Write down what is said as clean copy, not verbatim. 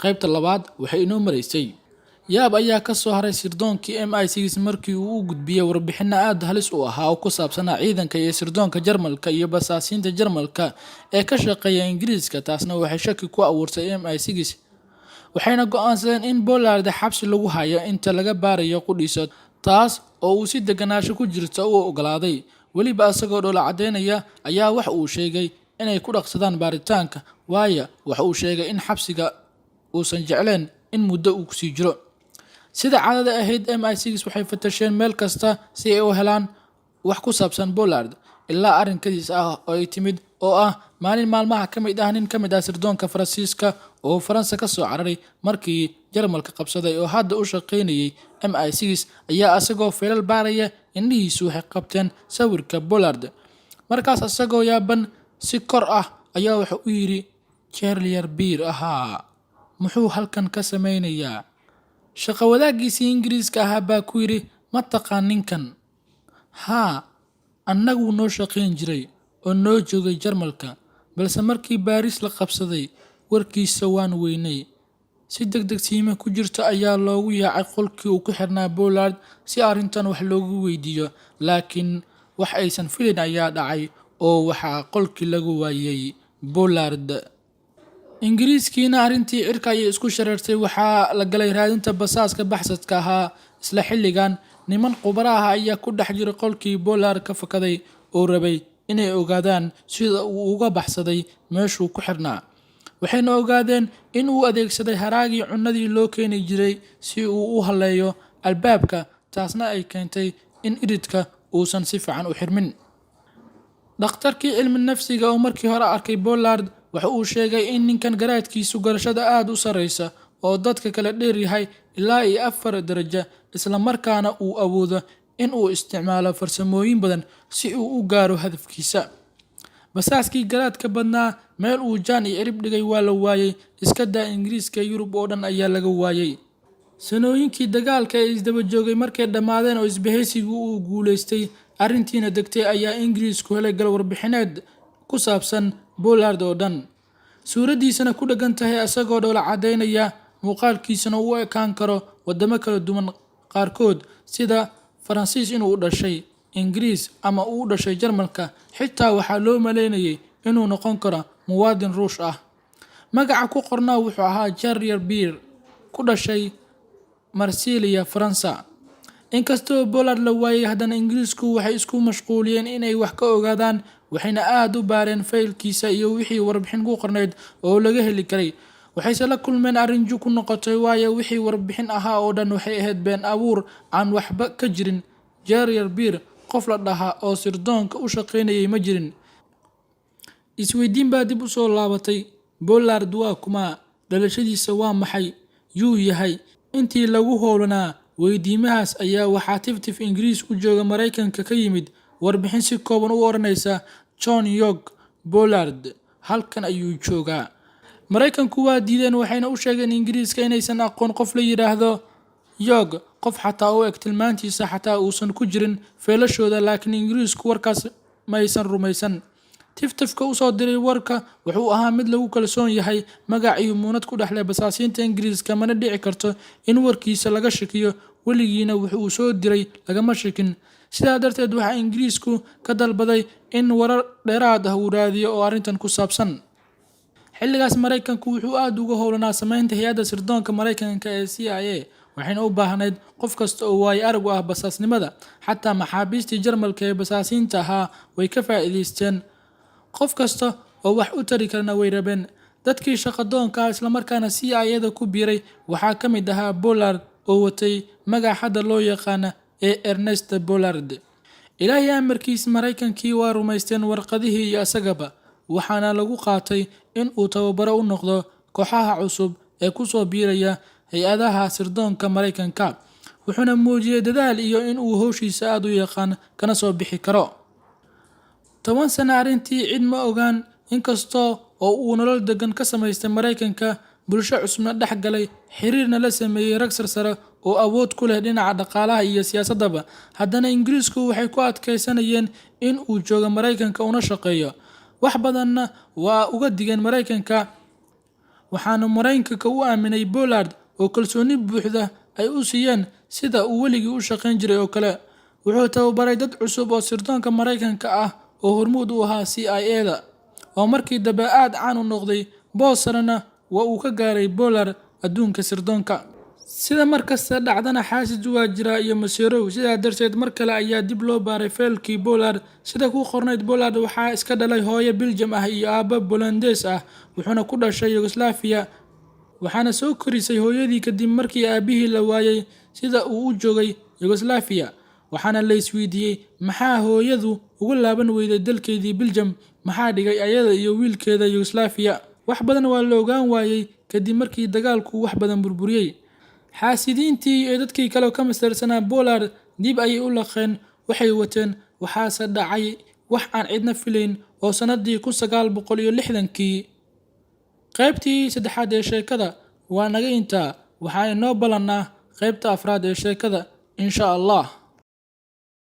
Qaybta labaad waxay inoo maraysay. Yaab ayaa ka soo haray sirdoonkii MI6 markii uu u gudbiyey warbixino aad halis u ahaa oo ku saabsanaa ciidanka iyo sirdoonka Jarmalka iyo basaasiinta Jarmalka ee ka shaqeeya Ingiriiska. Taasna waxay shaki ku abuurtay MI6, waxayna go'aansadeen in Pollard xabsi lagu hayo inta laga baarayo qudhiisa, taas oo uu si deganaansho ku jirta u ogolaaday. Weliba isagoo dhoola caddeynaya ayaa wax uu sheegay inay ku dhaqsadaan baaritaanka, waayo waxa uu sheegay in xabsiga uusan jecleen in muddo uu kusii jiro. Sida caadada ahayd, MI6 waxay fatasheen meel kasta si ay u helaan wax ku saabsan Pollard, ilaa arrin kadiis ah oo ay timid, oo ah maalin maalmaha ka mid ah nin ka mid ah sirdoonka Faransiiska oo Faransa ka soo cararay markii Jarmalka qabsaday oo hadda u shaqaynayay MI6 ayaa isagoo feelal baaraya indhihiisu waxay qabteen sawirka Pollard. Markaas isagoo yaaban si kor ah ayaa waxa uu yidhi, "Charlier Beer ahaa, muxuu halkan ka sameynayaa?" Shaqo wadaaggiisii Ingiriiska ahaa baa ku yidhi, "Ma taqaan ninkan?" "Haa, annaguu noo shaqayn jiray oo noo joogay Jarmalka, balse markii Baariis la qabsaday warkiisa waan weynay." Si degdegsiimo ku jirta ayaa loogu yaacay qolkii uu ku xirnaa Pollard si arrintan wax loogu weydiiyo, laakiin wax aysan filin ayaa dhacay oo waxaa qolkii lagu waayay Pollard. Ingiriiskiina arrintii cirka ayay isku shareertay. Waxaa la galay raadinta basaaska baxsadka ahaa. Isla xilligan, niman khubaro ah ayaa ku dhex jiray qolkii Pollard ka fakaday oo rabay inay ogaadaan sida uu uga baxsaday meeshuu ku xirnaa. Waxayna ogaadeen in uu adeegsaday haraagii cunadii loo keeni jiray si uu u haleeyo albaabka, taasna ay keentay in iridka uusan si fiican u xirmin. Dhakhtarkii cilmi nafsiga oo markii hore arkay Pollard waxa uu sheegay in ninkan garaadkiisu garashada aada u sarreysa oo dadka kale dheer yahay ilaa iyo 4 darajo, isla markaana uu awoodo in uu isticmaalo farsamooyin badan si uu u gaaro hadafkiisa. Basaaskii garaadka badnaa meel uu jaan iyo cirib dhigay waa la waayay. Iska daa Ingiriiska, Yurub oo dhan ayaa laga waayay. Sanooyinkii dagaalka ee isdaba joogay markay dhammaadeen oo isbahaysigu uu guulaystay, arrintiina degtay, ayaa Ingiriisku helay gal warbixineed ku saabsan Pollard oo dhan, suuraddiisana ku dheggan tahay isagoo dhoola caddaynaya, muuqaalkiisana u ekaan karo waddamo kala duwan qaarkood, sida Faransiis inuu u dhashay, Ingiriis ama uu u dhashay Jarmalka. Xitaa waxaa loo maleynayay inuu noqon karo muwaadin Ruush ah. Magaca ku qornaa wuxuu ahaa Charlier Beer, ku dhashay Marsilia, Faransa. Inkastoo Pollard la waayay, haddana Ingiriisku waxay isku mashquuliyeen inay wax ka ogaadaan, waxayna aada u baareen faylkiisa iyo wixii warbixin ku qornayd oo laga heli karay. Waxayse la kulmeen arrin jug ku noqotay, waayo wixii warbixin ahaa oo dhan waxay ahayd been abuur aan waxba ka jirin. Charlier Beer qof la dhahaa oo sirdoonka u shaqaynayay ma jirin. Isweydiin baa dib u soo laabatay: Pollard waa kuma? Dhalashadiisa waa maxay? Yuu yahay? Intii lagu howlanaa weydiimahaas ayaa waxaa tiftif Ingiriis u jooga Maraykanka ka yimid warbixin si kooban u odhanaysa, "John York Pollard halkan ayuu joogaa." Maraykanku waa diideen, waxayna u sheegeen Ingiriiska inaysan aqoon qof la yidhaahdo York, qof xataa u eg tilmaantiisa xataa uusan ku jirin feelashooda. Laakiin Ingiriisku warkaas maysan rumaysan. Tiftifka usoo diray warka wuxuu ahaa mid lagu kalsoon yahay, magac iyo muunad ku dhexleh basaasiinta Ingiriiska, mana dhici karto in warkiisa laga shakiyo. Weligiina wuxu uu soo diray lagama shakin. Sidaa darteed waxaa Ingiriisku ka dalbaday in warar dheeraad ah uu raadiyo oo arrintan ku saabsan. Xilligaas Maraykanku wuxuu aada uga howlanaa sameynta hay-adda sirdoonka Maraykanka ee CIA, waxayna u baahnayd qof kasta oo waayo arag u ah basaasnimada. Xataa maxaabiistii Jarmalka ee basaasiinta ahaa way ka faa'iidaysteen, qof kasta oo wax u tari karana way rabeen. Dadkii shaqadoonka ah islamarkaana CIA-da ku biiray waxaa ka mid ahaa Pollard oo watay magac hadda loo yaqaana ee Ernest Pollard. Ilaahay amarkiis, Maraykankii waa rumaysteen warqadihii iyo isagaba, waxaana lagu qaatay in uu tababaro u noqdo kooxaha cusub ee kusoo biiraya hay-adaha sirdoonka Maraykanka. Wuxuuna muujiyey dadaal iyo in uu howshiisa aada u yaqaan kana soo bixi karo. 10 sano arrintii cid ma ogaan. Inkastoo oo uu nolol degan ka samaystay Maraykanka, bulsho cusubna dhex galay, xiriirna la sameeyey rag sarsare oo awood ku leh dhinaca dhaqaalaha iyo siyaasaddaba, haddana Ingiriisku waxay ku adkaysanayeen in uu joogo Maraykanka una shaqeeyo. Wax badanna waa uga digeen Maraykanka. Waxaana Maraykanka u aaminay Pollard oo kalsooni buuxda ay u siiyeen sida uu weligii u shaqayn jiray oo kale. Wuxuu tababaray dad cusub oo sirdoonka Maraykanka ah oo hormuud u ahaa CIA-da, oo markii dambe aad caan u noqday, boos sarena waa uu ka gaaray Pollard adduunka sirdoonka. Sida markasta dhacdana, xaasid waa jiraa iyo maseerow. Sidaa darteed mar kale ayaa dib loo baaray feelkii Pollard. Sida ku qornayd, Pollard waxaa iska dhalay hooyo Biljam ah iyo aabbo Polandees ah, wuxuuna ku dhashay Yugoslaafiya, waxaana soo korisay hooyadii kadib markii aabihii la waayay sida uu u joogay Yugoslaafiya. Waxaana la isweydiiyey, maxaa hooyadu ugu laaban weyday dalkeedii Biljam? Maxaa dhigay ayada iyo wiilkeeda Yugoslaafiya? Wax badan waa la ogaan waayey kadib markii dagaalku wax badan burburiyey. Xaasidiintii iyo dadkii kale ka mastarsanaa Pollard dib ayay u laqeen waxay wateen. Waxaase dhacay wax aan cidna filayn oo sanadii 1960-kii. Qaybtii saddexaad ee sheekada waa naga intaa. Waxaa inoo ballanaa qaybta afraad ee sheekada, insha Allah.